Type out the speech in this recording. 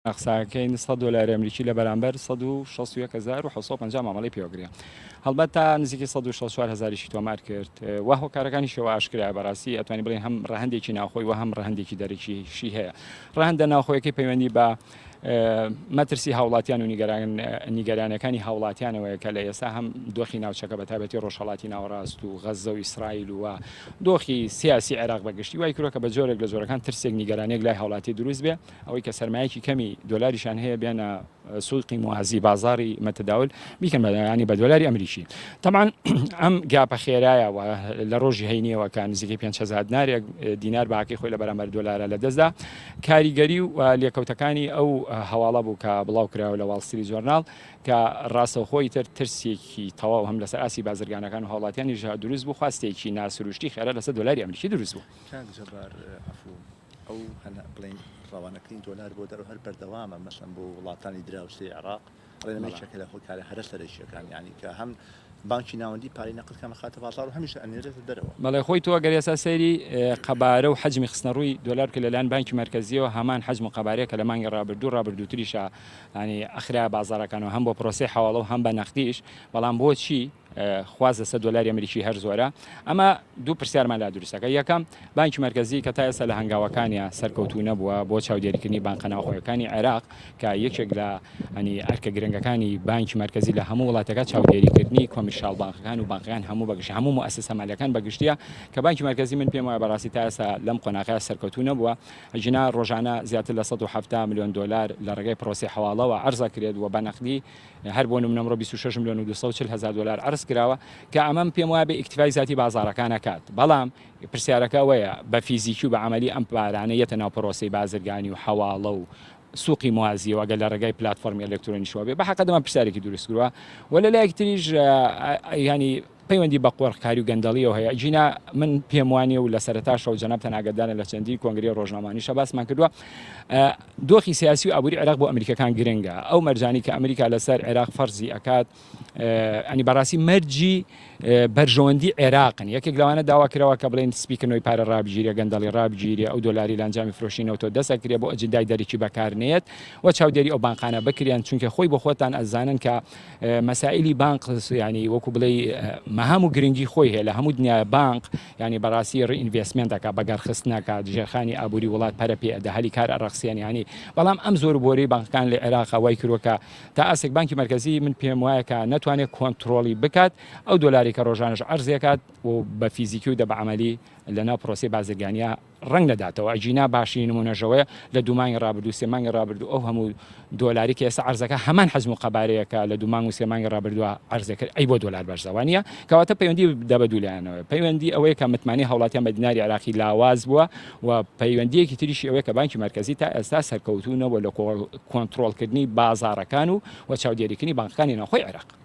قسەکەین 100 دۆلاری ئەمریکی لە بەرامبەر 161750 مامەڵەی پێوەگرێ هەڵبەت تا نزیکی 164 هزاریشی تۆمار کرد و هۆکارەکانیشەوە ئاشکرایە بەڕاستی ئەتوانی بڵێن هەم ڕەهەندێکی ناوخۆی و هەم ڕەهەندێکی دەرەکیشی هەیە ڕەهەندە ناوخۆیەکەی پەیوەندی بە مەترسی هاوڵاتیان و نیگەرانەکانی هاوڵاتیانەوەیە کە لە ئێستا هەم دۆخی ناوچەکە بە تایبەتی ڕۆژهەڵاتی ناوەڕاست و غەززە و ئیسرائیل و دۆخی سیاسی عێراق بەگشتی وای کردووە کە بە جۆرێک لە جۆرەکان ترسێک نیگەرانیەک لای هاوڵاتی دروست بێ ئەوەی کە سەرمایەکی کەمی دۆلاریشان هەیە بێنە سوقی موازی بازاری متداول بیکەن بە ینی بە دۆلاری ئەمریکی تەبعەن ئەم gap ە خێرایە و لە ڕۆژی هەینیەوە کە نزیکەی 5هزار دینارێک دینار باکەی خۆی لە بەرامبەر دۆلارە لە دەستدا کاریگەری و لێکەوتەکانی ئەو هەواڵە بوو کە بڵاو کراوە لە واڵ ستریت جۆرناڵ کە ڕاستەوخۆی تر ترسێکی تەواو هەم لەسەر ئاستی بازرگانەکان و هاوڵاتیانیش دروست بوو خواستێکی ناسروشتی خێرا لەسەر دۆلاری ئەمریکی دروست بوو. کاک جەبار عەفو ئەو هەنا بڵێین ڕەوانەکردنی دۆلار بۆ دەرەوە هەر بەردەوامە مەسەن بۆ وڵاتانی دراوسێی عێراق ئەڵێن ئەمە یەکێکە لە هۆکارە هەرە سەرەکییەکان یانی کە هەم بانکی ناوەندی پارەی نەقد کەم ئەخاتە بازاڕ و هەمیشە ئەنێرێتە دەرەوە. بەڵێ خۆی تۆ ئەگەر ئێستا سەیری قەبارە و حەجمی خستنەڕووی دۆلار بکەی لەلایەن بانکی مەرکەزییەوە هەمان حەجم و قەبارەیە کە لە مانگی ڕابردوو ڕابردووتریشا یانی ئەخرایە بازاڕەکانەوە هەم بۆ پرۆسەی حەواڵە و هەم بە نەقدیش بەڵام بۆچی خواست لەسەر دۆلاری ئەمریکی هەر زۆرە؟ ئەمە دوو پرسیارمان لا دروست دەکات، یەکەم، بانکی مەرکەزی کە تا ئێستا لە هەنگاوەکانیا سەرکەوتوو نەبووە بۆ چاودێریکردنی بانقە ناوخۆیەکانی عێراق کە یەکێک لە ینی ئەرکە گرنگەکانی بانکی مەرکەزی لە هەموو وڵاتەکە چاودێریکردنی commercial بانقەکان و بانقەکان هەموو بەگشتی هەموو موئەسەسە مالیەکان بەگشتیە کە بانکی مەرکەزی من پێم وایە بەڕاستی تا ئێستا لەم قۆناغەیا سەرکەوتوو نەبووە ئەگینا ڕۆژانە زیاتر لە 170 ملیۆن دۆلار لە ڕێگەی پرۆسەی حەواڵەوە عەرز ئەکرێت و بە نەقدی هەر بۆ نمونە ئەمڕۆ 26 ملیۆن و 240 هەزار دۆلار عەرز کراوە کە ئەمەم پێم وابێ ئیکتیفای زاتی بازاڕەکان ئەکات بەڵام پرسیارەکە ئەوەیە بە فیزیکی و بە عەمەلی ئەم پارانە یەتە ناو پرۆسەی بازرگانی و حەواڵە و سوقی موازیەوە ئەگەر لە ڕێگای پلاتفۆرمی ئەلکترۆنیشەوە بێ بە حەقە دەمان پرسیارێکی دروست کردووە و لە لایەکی تریش ینی پەیوەندی بە قۆرخکاری و گەندەڵیەوە هەیە ئەگینا من پێم وانیە و لە سەرەتاشەوە جەنابتان ئاگادارن لە چەندین کۆنگرەی ڕۆژنامەوانیشە باسمان کردووە دۆخی سیاسی و ئابووری عێراق بۆ ئەمریکەکان گرنگە ئەو مەرجانی کە ئەمریکا لەسەر عێراق فەرزی ئەکات ئەنی بەڕاستی مەرجی بەرژەوەندی عێراقن یەکێک لەوانە داوا کراوە کە بڵێن سپیکردنەوەی پارە ڕابگیرێ گەندەڵی ڕابگیرێ ئەو دۆلاری لە ئەنجامی فرۆشی نەوتەوە دەست ئەکرێ بۆ ئەجندای دەرەکی بەکارنێت و چاودێری ئەو بانقانە بکرێن چونکە خۆی بۆ خۆتان ئەزانن کە مەسائیلی بانق یانی وەکو بڵێی مەهام و گرنگی خۆی هەیە لە هەموو دنیای بانق یانی بەڕاستی reinvestment دەکا بەگەڕخستنەکات ژێرخانی ئابووری وڵات پەرە پێ ئەدا هەلی کار ئەڕەخسێن یانی بەڵام ئەم زۆر و بۆری بانقەکان لە عێراق وای کردووە کە تا ئاستێک بانکی مەرکەزی من پێم وایە کە نەتوانێت کۆنترۆڵی بکات ئەو دۆلاری کە ڕۆژانەش عەرزێکات و بە فیزیکی و دە بە عەمەلی لەناو پرۆسەی بازرگانیە ڕەنگ نەداتەوە ئەگینا باشترین نمونەش ئەوەیە لە دوو مانگی ڕابردوو سێ مانگی ڕابردوو ئەو هەموو دۆلاری کە ئێستا عەرزەکە هەمان حەجم و قەبارەیە کە لە دوو مانگ و سێ مانگی ڕابردووە عەرزە کرد ئەی بۆ دۆلار بەرزە وانییە کەواتە پەیوەندی دە بە دوو لایەنەوە پەیوەندی ئەوەیە کە متمانەی هاوڵاتیان بە دیناری عێراقی لاواز بووە و پەیوەندیەکی تریشی ئەوەیە کە بانکی مەرکەزی تا ئێستا سەرکەوتوو نەبووە لە کۆنترۆڵکردنی بازاڕەکان و و چاودێریکردنی بانقەکانی ناوخۆی عێراق.